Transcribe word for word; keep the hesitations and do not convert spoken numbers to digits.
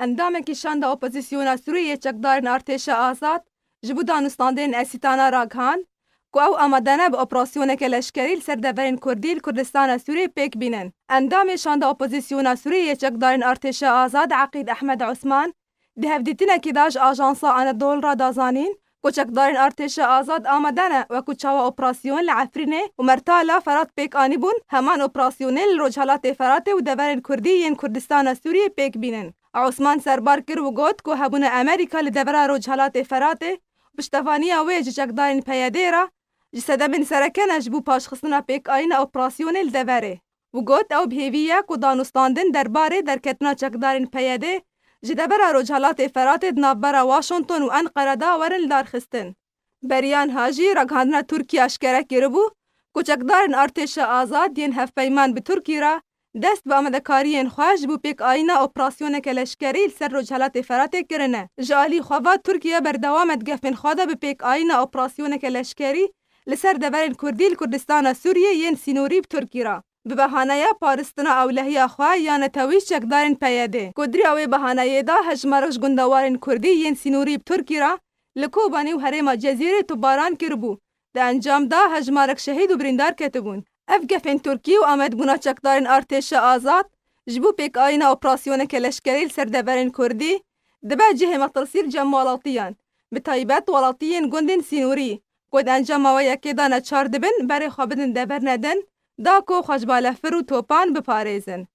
Endamekî şanda opozîsyona Sûriyê yê çekdarên Artêşa Azad ji bo danûstandinên Esîtana ragihan ku ew amade ne bi operasyoneke leşkerî li ser deverên Kurdî li Kurdistana Sûriyê pêk bînin. Endamê şanda opozîsyona Sûriyê yê çekdarên Artêşa Azad Eqîd Ehmed Osman di hevdîtinekê de ji Ajansa Anadolu re da zanîn ku çekdarên Artêşa Azad amade ne wekû çawa operasyon li Efrînê û Mertala Ferat pêk anîbûn, heman operasyonê li Rojhelatê Feratê û deverên Kurdî yên Kurdistana Sûriyê pêk bînin. Osman serbar kir û got ku hebûna Amerîka li devera Rojhelatê Feratê û piştevaniya wê ji çekdarên P Y D'ê re ji sedemên sereke ne ji bo paşxistina pêkayîna operasyonê li deverê û got, ew bi hêvî ye ku danûstandin derbarê derketina çekdarên P Y D'ê ji devera Rojhelatê Feratê di navbera Washington û Enqere de werin lidarxistin. Beriyan ha jî ragihandina Tirkiyê eşkere kiribû ku çekdarên Artêşa Azad yên hevpeyman bi Tirkî re dest bi amadekariyên xwe ji bo pêkayîna operasyoneke leşkerî li ser Rojhelatê Feratê kirine. Ji alî xwe ve Tirkiye berdewam e di gefên xwe de bi pêkayîna operasyoneke leşkerî li ser deverên Kurdî li Kurdistana Sûriyê yên sînorî bi Tirkî re, bi behaneya paristina ewlehiya xwe ya netewî ji çekdarên P Y D'ê. Godriya wê behaneyê de hejmarek ji gundewarên Kurdî yên sînorî bi Tirkî re li Kobanî û herêma Cezîrê topbaran kiribû. Di encam de hejmarek şehîd û birîndar ketibûn. Ev gefên Tirkî û amadebûna çekdarên Artêşa Azad ji bo pêkayîna operasyoneke leşkerî li ser deverên Kurdî dibe cihê metirsî li cem welatiyan, bi taybet welatiyên gundên sînorî ku di encama wê yekê de neçar dibin berê xwe bidin dever nedin, da ku xwe ji balefir û topan biparêzin.